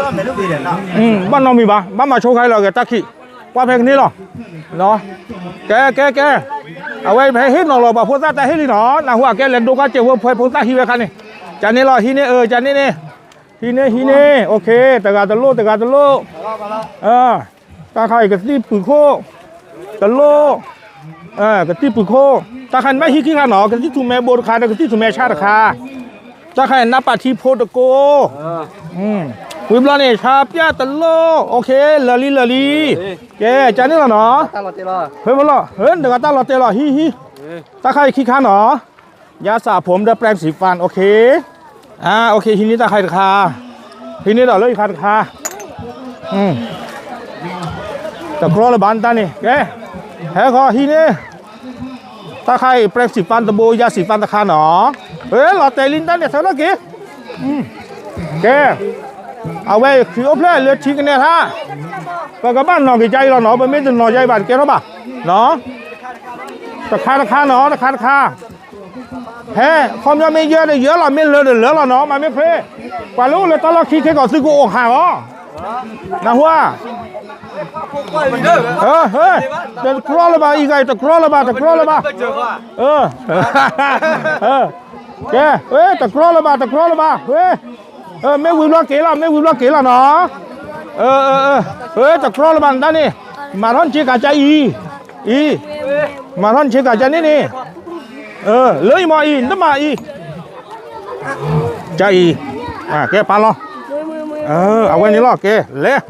ဘၣ်နီတမံၤဘၣ်, ဘၣ်မၤဆိခါအံၤလီၤ ဂဲၤတၢ်ခံး, ကွၢ်ဖဲကန့ၢ်လီၤ. ကဲ ကဲ ကဲ, အဝဲဖဲဟ့ၣ်နီၤလီၤပှၤဖိသၣ်တၢ်ဟ့ၣ်လံနီၤ, နၢ်ဟူအကဲလဲၤဒိကွၢ်စဲးဖိ ဖဲဖိသၣ်ဟံးဝဲခါန့ၣ်, ကန့ၢ်လီၤ ဟံးန့ၢ် အၢ ကန့ၢ်န့ၣ်, ဟံးန့ၢ် ဟံးန့ၢ်, အိၣ်ခ့, တဂၤတလိၣ် တဂၤတလိၣ်, တၢ်ခါအံၤကသံၣ်ပူၤခိၣ်, တလိၣ်, ကသံၣ်ပူၤခိၣ်, တၢ်ခါန့ၣ်ဘၣ်ဟံးခံခါနီၤ, ကသံၣ်ထူၣ်မဲဘိတခါ ဒီးကသံၣ်ထူၣ်မဲဆၣ်တခါ, တၢ်ခါအံၤနၢ်ပာ်ထံဖိတကိး ဝံၤဘျီန့ၣ် ဆါပၠၣ်တလိၣ်, အိၣ်ခ့, လၢာ်လံ လၢာ်လံ, ကဲ ကန့ၢ်လီၤနီၤ, ဖဲဖဲလီၤ, နတဂၤတၢ်လီၤတဲာ်လီၤ ဟံး ဟံး, တၢ်ခါအံၤခံခါနီၤ, ယါစးဖိမဒီး แปรงสีฟัน အိၣ်ခ့, အိၣ်ခ့ ဟံးန့ၢ်တၢ်ခါအံၤတခါ, ဟံးန့ၢ်ဒီးလၢယခါတခါ, တကြီလၢၤဘၣ်နတၢ်န့ၣ် ကဲ, ဟဲဃီဟံးန့ၢ် တၢ်ခါအံၤ แปรงสีฟัน တဘိ ยาสีฟัน တခါနီၤ, လီၤတဲာ်လံနတၢ်န့ၣ် ဆၢထၢၣ်က့ၤ, ကဲ, အဝဲအံၤခရံာ်အိၣ်ဖျဲၣ်လၢထံကနဲထါ, ပကဘၣ်နီၤက့ၤကါအံၤလီၤနီၤ, ပမ့ၢ်တနီၤကါအံၤဘၣ်တကဲထီၣ်ဘၣ်, တခါတခါနီၤ တခါတခါ, ဟဲ, ခီပညီမ့ၢ်ယၢဒီးယၢလီၤ မ့ၢ်လၢဒီးလၢလီၤနီၤ, မၤမ့ၢ်ဖျ့, ပှၤလၢအိၣ်လၢတၢ်လီၢ်ခံခဲကီးသုကအိၣ်ဟးလီၤ, နၢ်ဟူဧါ တကြီလၢၤဘၣ် အံၤဂၤအံၤ တကြီလၢၤဘၣ် တကြီလၢၤဘၣ်, ကဲ, တကြီလၢၤဘၣ် တကြီလၢၤဘၣ်, မ့ၢ်ဝံၤဘျီက့ၤလီၤ မ့ၢ်ဝံၤဘျီက့ၤလီၤနီၤ, တကြီလၢၤဘၣ်နတၢ်န့ၣ်, မၤထီၣ်နဆ့ကၤကါအံၤ, အံၤ, မၤထီၣ်နဆ့ကၤကါန့ၣ်န့ၣ်, လၢအံၤမ့ၢ်အံၤ နတမၤအံၤ ကါအံၤ, ကဲပာ်လီၤ, အဝဲန့ၣ်လီၤ ကဲ လဲၤ,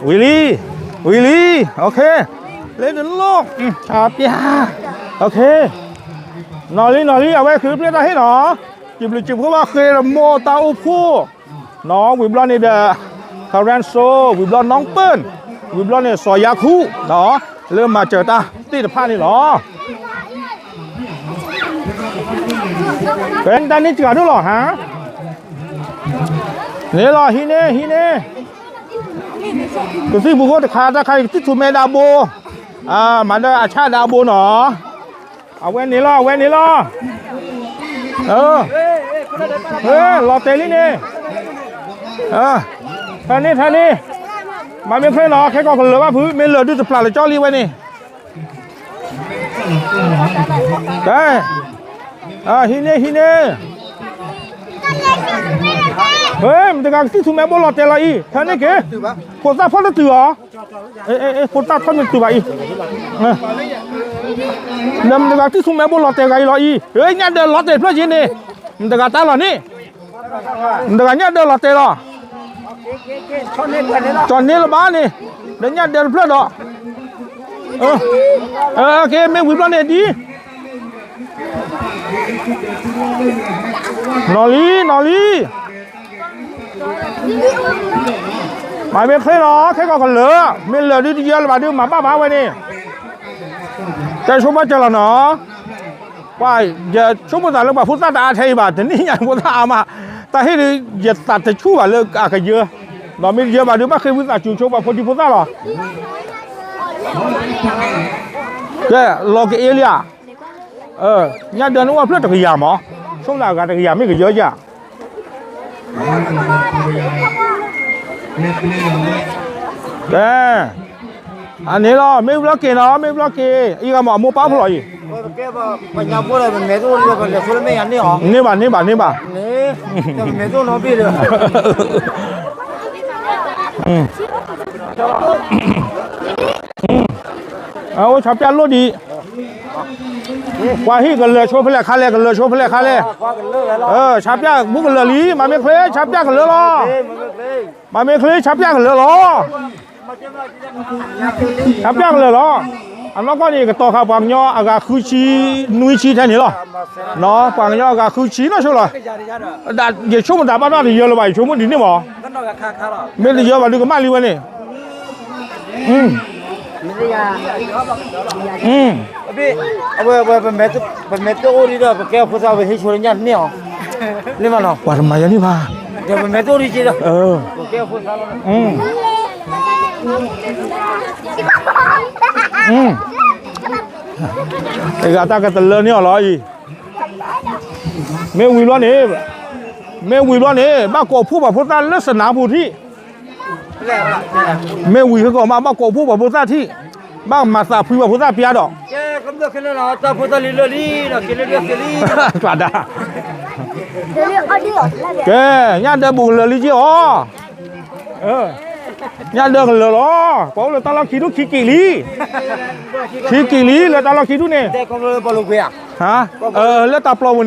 ဝံၤလံ, ဝံၤလံ, အိၣ်ခ့, လၢတလိၣ်, ဆါပၠၣ်, အိၣ်ခ့, နီၢ်လံ နီၢ်လံ အဝဲဃ့ပျဲၢ်တၢ်ဟ့ၣ်နီၤ, စံးဘျုးစံးဖှိၣ်ဘၣ်ဃ့လၢမိၢ်တၢ်အိၣ်ဖှိၣ်, နီၤ ဝံၤဘျီန့ၣ်ဒီး ခရၣ်စိ ဝံၤဘျီ နီၢ်ပၢၢ်, ဝံၤဘျီန့ၣ် စီၤယါခူၣ်, လၢမၤစၢၤတၢ်သ့ၣ်တဖၣ်န့ၣ်လီၤ. ဖဲနတၢ်န့ၣ်စှၤဒိၣ်လီၤဟါ, န့ၣ်လီၤ ဟံးန့ၢ် ဟံးန့ၢ်, ကသံၣ်ပူၤခိၣ်တခါ တၢ်ခါအံၤ ကသံၣ်ထူၣ်မဲဒၣ်ဘိ, မၤဒီးအဆၣ်ဒၣ်ဘိနီၤ, အဝဲန့ၣ်လီၤ အဝဲန့ၣ်လီၤ, လီၤတဲာ်လံန့ၣ်, ထါန့ၣ် ထါန့ၣ်, မၤမ့ၢ်ဖျ့နီၤ ခဲကီးကလၢၤဘၣ်ဖုး မ့ၢ်လၢာ်ဒုးတပျၢ်လၢကၠီလံဝဲန့ၣ် ကဲ, ဟံးန့ၢ် ဟံးန့ၢ်, မတၤဂၤကသံၣ်ထူၣ်မဲဘိလီၤတဲာ်လီၤအံၤ ထါန့ၣ်က့ၤ, ဖိသၣ်ဖီၣ်တတုၤအီၤ, ဖိသၣ်ထီၣ်န့ၣ်တုၤဘၣ်အံၤ, ဒီးမတၤဂၤကသံၣ်ထူၣ်မဲဘိလီၤတဲာ်ဂၤအံၤလီၤအံၤ, ညၣ်ဒၢလီၤတဲာ်ဖျၢၣ်က့ၤန့ၣ်, မတၤဂၤတၢ်လီၤန့ၣ် မတၤဂၤညၣ်ဒၢလီၤတဲာ်လီၤ, ကၠီန့ၢ်လၢၤဘၣ်န့ၣ်, ဒီးညၣ်ဒၢတဖျၢၣ်ဒီး, က့ၤမ့ၢ်ဝံၤဘျီန့ၣ်ဒ်, နီၢ်လံ နီၢ်လံ, မၤမ့ၢ်ချ့လီၤ ခဲကီးကလၢာ်, မ့ၢ်လၢာ်ဒုးတယၢလၢၤဘၣ်ဒုး မၤဘၣ်ဘၣ်ဝဲန့ၣ်, တဲဆိကမိၣ်စၢၤလီၤနီၤ ပှၤယဆိကမိၣ်သးလၢပှၤဖိသၣ်တအါထဲအံၤဘၣ်, တနံၣ်ညါဖိသၣ်အါမး, တၢ်ဟ့ၣ်ဒုး ယသးတဆူၣ်ဘၣ်လၢအကယၢ, ဒီးမ့ၢ်တယၢဘၣ်ဒုး ဘၣ်ဃ့ဝံသးစူၤဆိပှၤဖိဒံဖိသၣ်လီၤ. ကဲ လီၤကအ့လံဧါ, ညၣ်ဒၢနအိၣ်ဖျၢၣ်တကယၤမး, ဆိကမိၣ်သးအဂၤတကယၤမ့ၢ်ကယၢဧါ. ကဲ, အန့ၣ်လီၤ မ့ၢ်ဘျီက့ၤနီၤ မ့ၢ်ဘျီက့ၤ, အံၤဂၤမး အမိၢ်ပၢ်ဖျိးအံၤ, န့ၢ်ဘၣ် န့ၢ်ဘၣ် န့ၢ်ဘၣ်, အိၣ်ဆါပျၢ်လိၣ်ဒံး, ပှၤဟံၣ်ကလၢာ်ဆိဖဲလဲၣ်ခါလဲၣ် ကလၢာ်ဆိဖဲလဲၣ်ခါလဲၣ်, ဆါပျၢ်မူကလၢာ်လံ မၤမ့ၢ်ချ့ ဆါပျၢ်ကလၢာ်လီၤ, မၤမ့ၢ်ချ့ ဆါပျၢ်ကလၢာ်လီၤ. ဆါပျၢ်ကလၢာ်လီၤ. အနီၢ်ကီၢ်န့ၣ် ကတီၤဃာ်ပှၤကညီအဂၤဃုဆံ, နွံဆံထဲန့ၣ်လီၤ. ပှၤကညီအဂၤဃုဆံနီၢ်ဆိလီၤ. ယဆိကမိၣ်တၢ်ဘၣ်နီၢ်တယၢလၢၤဘၣ် ယဆိကမိၣ်ဒ်န့ၣ်မး. မ့ၢ်တယၢဘၣ်ဒုးကမၣ်လံဝဲန့ၣ်. အဝဲ ပမဲာ်တအိၣ်ဒံးဒီး ပကဲဖိသၣ်ဝဲဟ့ၣ်ဆိလၢညၣ်န့ၢ်အီၤ, န့ၢ်မးနီၤ. ပှၤတမၤယၤန့ၢ်ဘၣ်. ဒီးပမဲာ်တအိၣ်ဒံးက့ဒီး ပကဲဖိသၣ်လီၤ. တဂၤတၢ်ကတလၢန့ၢ်အီၤလီၤအံၤ. မ့ၢ်ဝံၤဘျီန့ၣ်, မ့ၢ်ဝံၤဘျီန့ၣ် ဘၣ်ကိးဖှိၣ်ပှၤဖိသၣ်လၢစနၢပူၤထံး. မ့ၢ်ဝံၤဟဲကီးမး ဘၣ်ကိးဖှိၣ်ပှၤဖိသၣ်ထံၣ်, ဘၣ်မၤသးဖှံပှၤဖိသၣ်ပျါဒီး, ကျၢဒၣ်, ကဲ, ညၣ်ဒၢဘူးကလၢာ်လံက့ၤအီၤ, ညၣ်ဒၢကလၢာ်လီၤ, ပှၤအိၣ်လၢတၢ်လီၢ်ခံဒူၣ်ခံက့ၤလံ, ခံက့ၤလံ လၢတၢ်လီၢ်ခံဒူၣ်န့ၣ်, လၢတၢ်ပျီပူၤန့ၣ်,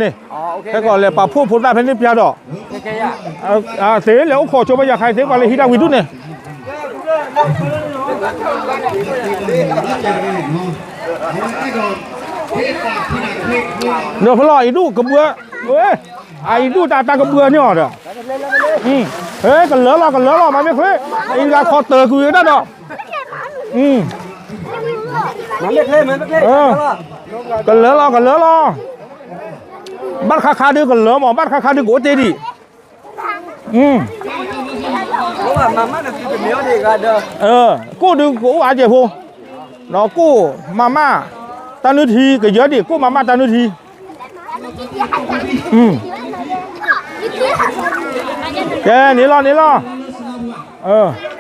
ဟဲကီးလဲၤပာ်ဖှိၣ်ဖိသၣ်ဖဲန့ၣ်ပျါဒီး သ့လဲၤအိၣ်ခိးဆိပယၤခါသ့ပှၤလၢဟံးတၢ်ဝံၤဒူၣ်န့ၣ်, ဒီးဖဲလီၤအံၤဒူၣ်ကဘှၢ, အံၤဒူၣ်တၢ်တၢ်ကဘှၢန့ၢ်အီၤဒီး, ကလၢလီၤ ကလၢလီၤ မၤမ့ၢ်ခွ့, အံၤဂၤခီတၢၤကွံာ်ဝဲဒၣ်ဒီး, ကလၢလီၤ ကလၢလီၤ, ဘၣ်တခါခါဒုးကလၢမး ဘၣ်တခါခါဒုးကအိၣ်တ့ၢ်ဒံး ကိၣ်ဒုးကအိၣ်အါကဲၢ်ဖိ, ဒီးကိၣ်မၤမၣ်, တၢ်နုၢ်ထံကယၢဒံး ကိၣ်မၤမၣ်တၢ်နုၢ်ထံ, ကဲန့ၣ်လီၤန့ၣ်လီၤ.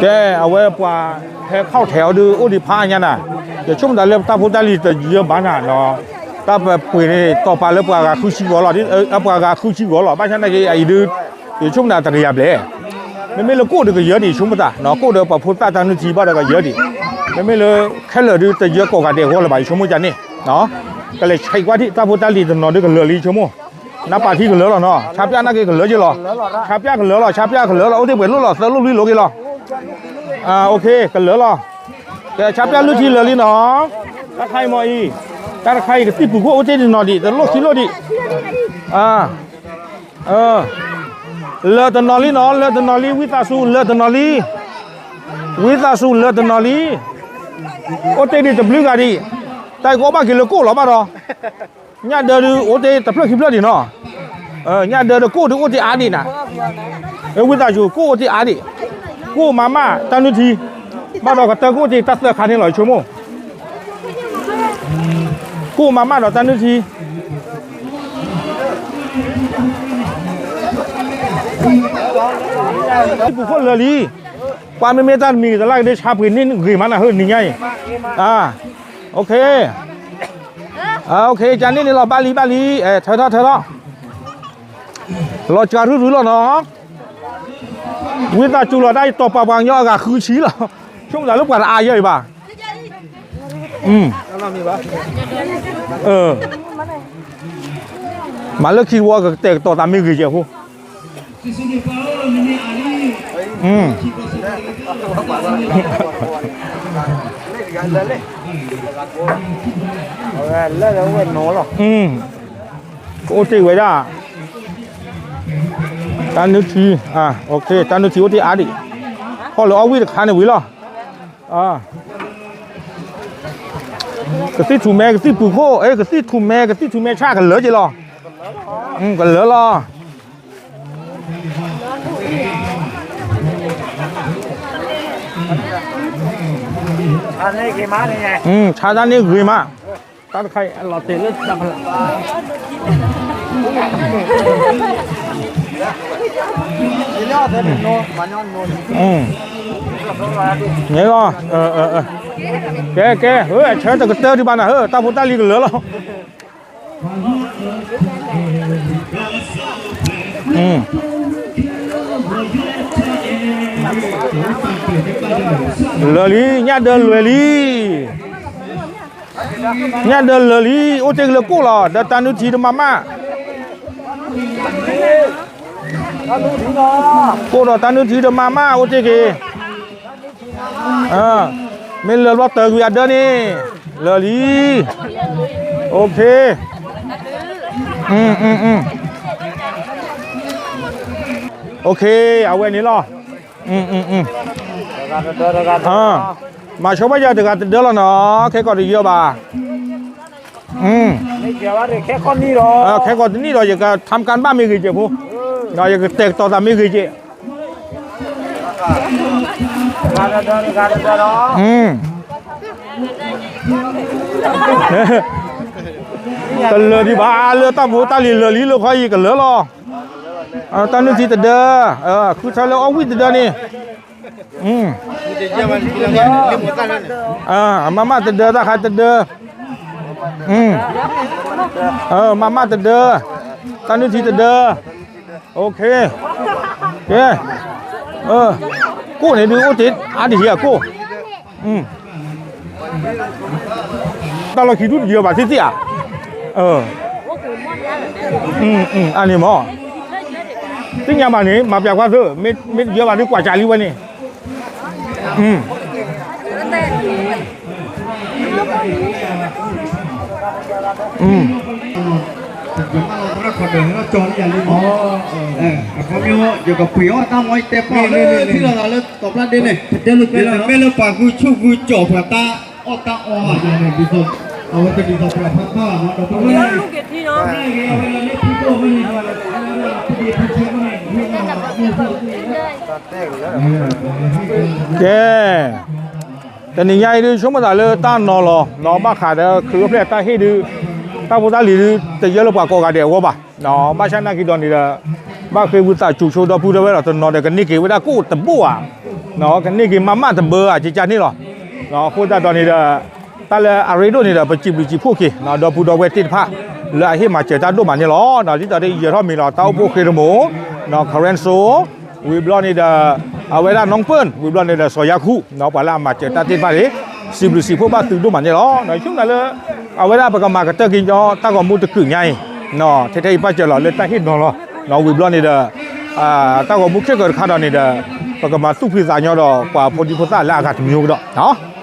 ကဲ အဝဲပှၤဟဲခီၣ်ထဲးအီၤဒုး အိၣ်ဒံးဖးအါညါနၤ, ယဆိကမိၣ်သးလၢတၢ်ဖိတၢ်လံၤတယၢဘၣ်နၤနီၤ, တၢ်ပပှ့ၤန့ၣ် တီၢ်ပာ်လၢပှၤဂၤဃုဆံဂီၤလီၤ, ပှၤဂၤဃုဆံဂီၤလီၤ, ဘၣ်ဆၣ်နာ်က့ အအံၤဒုး ယဆိကမိၣ်သးတကယၤဘျဲၣ်, မ့မ့ၢ်လၢကိၣ်ဒုးကယၢဒံး ယဆိကမိၣ်သး, ကိၣ်ဒီးပှၤဖိသၣ်တၢ်နုၢ်ထံဘၣ်ဒီးကယၢဒံး, မ့မ့ၢ်လၢခဲလၢာ်ဒုးတယၢကိးဂၤဒဲးအဂီၢ်လၢၤဘၣ် ယဆိကမိၣ်ဒ်န့ၣ်, ကလဲၤဆဲးကွၢ်ထံၣ်တၢ်ဖိတၢ်လံၤတနီၤဒုးကလၢာ်လံ ယဆိကမိၣ်, နပာ်ထံကလၢာ်လီၤနီၤ, ဆါပၠၣ်နာ်က့ကလၢာ်က့ၤလီၤ, ဆါပၠၣ်ကလၢာ်လီၤ, ဆါပၠၣ်ကလၢာ်လီၤ, အိၣ်တ့ၢ်ပှဲၤလိၣ်လီၤ သၢလိၣ်လွံၢ်လိၣ်က့ၤလီၤ, ကလၢာ်လီၤ, ကဆါပၠၣ်လွံၢ်ထံလၢာ်လံနီၤ, တၢ်တခါအံၤမ့ၢ်အံၤ, တၢ်တခါအံၤကသံၣ်ပူၤခိၣ်အိၣ်တ့ၢ်တနီၤဒံး တလိၣ်ခံလိၣ်ဒံး လၢာ်တနီၤလံနီၤ, လၢာ်တနီၤလံ, ဝံသးစူၤ လၢာ်တနီၤလံ, ဝံသးစူၤ လၢာ်တနီၤလံ, အိၣ်တ့ၢ်ဒံးတဘျုးဂၤဒံး, တၢ်အံၤကအိၣ်ဘၣ်က့ၤလၢကိၣ်လီၤဘၣ်ဒီး, ညၣ်ဒၢဒုးအိၣ်တ့ၢ်တဖျၢၣ်ခံဖျၢၣ်ဒံးနီၤ, ညၣ်ဒၢဒုးကိၣ်ဒုးအိၣ်တ့ၢ်အါဒံးနၤ, ဝံသးစူၤ ကိၣ်အိၣ်တ့ၢ်အါဒံး, ကိၣ်မၤမၣ်တၢ်နုၢ်ထံ, ဘၣ်ဒီးကတၢၢ်ကအိၣ်တ့ၢ်တၢ်သၢခါန့ၣ်လီၤ ယဆိကမိၣ် ကိၣ်မၤမၣ်ဒီးတၢ်နုၢ်ထံ, ပူၤခိၣ်လၢာ်လံ, ပှၤမ့မ့ၢ်တၢ်တမံၤတလၢ်ကဒ့ဆါပှ့ၤန့ၢ်ဂ့ၤမးနၤဟၢနံၤညါအံၤ, အိၣ်ခ့, ကန့ၣ်န့ၣ်လီၤ ဘၣ်လံဘၣ်လံ, ထၢထီၣ်ထၢထီၣ်, လီၤစှၤရုရုလီၤနီၤ, ဝံသးစူၤလီၤ တၢ်အံၤတီၢ်ပာ်ပှၤကညီအဂၤဃုဆံလီၤ, ဆိကမိၣ်သးလၢပှၤတအါယဲၢ်အံၤဘၣ် မၤလၢခံဝီကတဲာ်ကတီၤသးမ့ၢ်ဂ့ၤယဲၢ်အဃိ, ကအိၣ်တ့ၢ်ဝဲဒၣ်, တၢ်နုၢ်ထံ, တၢ်နုၢ်ထံအိၣ်တ့ၢ်အါဒံး, ဟီၣ်လၢအီၣ်ဝံၣ်တခါန့ၣ်ဝံၤလီၤ, ကသံၣ်ထူၣ်မဲ ကသံၣ်ပူၤခိၣ်, ကသံၣ်ထူၣ်မဲ ကသံၣ်ထူၣ်မဲဆၣ်ကလၢာ်က့ၤလီၤ, ကလၢာ်လီၤ, ဆါတၢ်န့ၣ်ဂ့ၤမး, တၢ်တခါအံၤလီၤတဲာ်လၢတၢ်ဖလး, န့ၣ်လီၤ, ကဲကဲ အဆၢတကတၢၢ်ဒံးဘၣ်နၤ တၢ်ဖိတၢ်လံၤကလၢာ်လီၤ, လၢာ်လံ ညၣ်ဒၢလွဲၢ်လံ, ညၣ်ဒၢလၢာ်လံ အိၣ်တ့ၢ်က့ၤလၢကိၣ်လီၤ ဒီးတၢ်နုၢ်ထံတမၤမၣ်, ကိၣ်ဒီးတၢ်နုၢ်ထံတမၤမၣ် အိၣ်တ့ၢ်က့ၤ, မ့ၢ်လၢာ်ဘျီတၢ်ကွံာ်အဒၢန့ၣ်, လၢာ်လံ, OK, OK, အဝဲန့ၣ်လီၤ, မၤဆိဘၣ်ယၤတဂၤတဒၢလီၤနီၤ, ခဲကီးတယၢဘၣ် ခဲကိာ်တနံၣ်ဒီး ယကထၢမ်ကၣ်ဘၣ်မ့ၢ်ဂ့ၤကဲးဖိ, ဒီးယကတဲာ်ကတီၤသးမ့ၢ်ဂ့ၤကဲး. ကလၢာ်ဒံးဘၣ်လၢတၢ်ဖိတၢ်လံၤလၢာ်လံလၢခီအံၤကလၢာ်လီၤ. တၢ်နုၢ်ထံတဒၢ, ဃုထၢလၢအီၣ်ဝံၣ်တဒၢန့ၣ်, မးမးတဒၢ တၢ်ခါတဒၢ, မးမးတဒၢ, တၢ်နုၢ်ထံတဒၢ, ကဲ, ကိၣ်န့ၣ်ဒုးအိၣ်တ့ၢ် အါတဟံးအကိၣ်, တၢ်လီၢ်ခံဒူၣ်တယၢၤဘၣ်သ့ၣ်သ့ၣ်ဧါ, အန့ၣ်မ့ၢ်, သ့ၣ်ညါဘၣ်န့ၣ် မၤပျးကွၢ်သ့, မ့ၢ်တယၢၤဘၣ်ဒုးကွၢ်ကၢလံဝဲန့ၣ်, ယကပှ့ၤအီၣ်တၢ်မီၢ်တဲပီၢ်လၢထံလီၤသးလၢတီၤဖျါဒ့န့ၣ်, မ့ၢ်လၢပှၤဂုာ်ဆူၣ်ဂုာ်ကၠီၣ်ပှၤတၢ်အီၣ်တၢ်အီဘၣ်န့ၣ်, အဝဲတဒ်သိးပှၤဖးဖးဘၣ်မ့ၢ်ဒီး ကဲ, တနံၤညါအံၤဒုး ဆိကမိၣ်သးလၢတၢ်နီၤလီၤ, နီၤဘၣ်ဃးဒီးခရံာ်အိၣ်ဖျဲၣ်တၢ်ဟ့ၣ်ဒုး, တၢ်ဖိတၢ်လံၤဒုး တယၢၤလၢပှၤကိးဂၤဒဲးအဂီၢ်ဘၣ်, ဘၣ်ဆၣ်နာ်က့ၤဒီးန့ၣ်ဒီး ဘၣ်ဃ့ဝံသးစူၤဆိဒီပုၢ်ဒီဝဲၢ်ဒီးတနီၤဒီး ကန့ၢ်က့ၤဝဲဒၣ်ကိၣ်တဘိဧါ, ကန့ၢ်က့ၤမးမးတဘၢဧါ ကကန့ၣ်လီၤ. အဃိသတးဒီးန့ၣ်ဒီး တၢ်လၢအရ့ဒိၣ်န့ၣ်ဒီး ပစံးဘျုးစံးဖှိၣ်က့ၤ ဒီပုၢ်ဒီဝဲၢ်သ့ၣ်တဖၣ် လၢအဟ့ၣ်မၤစၢၤတၢ်ဒိၣ်မးန့ၣ်လီၤ. ဒ်သိးဒီးယဲၤထီၣ်မံၤလီၤ တၢ်အိၣ်ဖှိၣ်ဃ့ရမိၢ် ခရၣ်စိ ဝံၤဘျီန့ၣ်ဒီး အဝဲဒၣ်နီၢ်ပၢၢ် ဝံၤဘျီန့ၣ်ဒီး စီၤယါခူ ပှၤလၢအမၤစၢၤတၢ်သ့ၣ်တဖၣ်န့ၣ် စံးဘျုးစံးဖှိၣ်ဘၣ်သုဒိၣ်မးန့ၣ်လီၤ. ဆိကမိၣ်သးလၢ အဝဲဒၣ်ပကမၤကတၢၢ်က့ၤညီတၢ်ဂီၤမူတကုာ်ညါအံၤ ထဲထဲအံၤပၢ်စၢၤလီၤလၢတၢ်ဟ့ၣ်နီၤလီၤ. ဝံၤဘျီန့ၣ်ဒီး တၢ်ဂီၤမူခဲကၢၤတခါဒီးန့ၣ်ဒီး ပကမၤသူၣ်ဖှံသးညီဒီးပှၤဖိဒံဖိသၣ်လၢအဂၤတမံၤကဒီး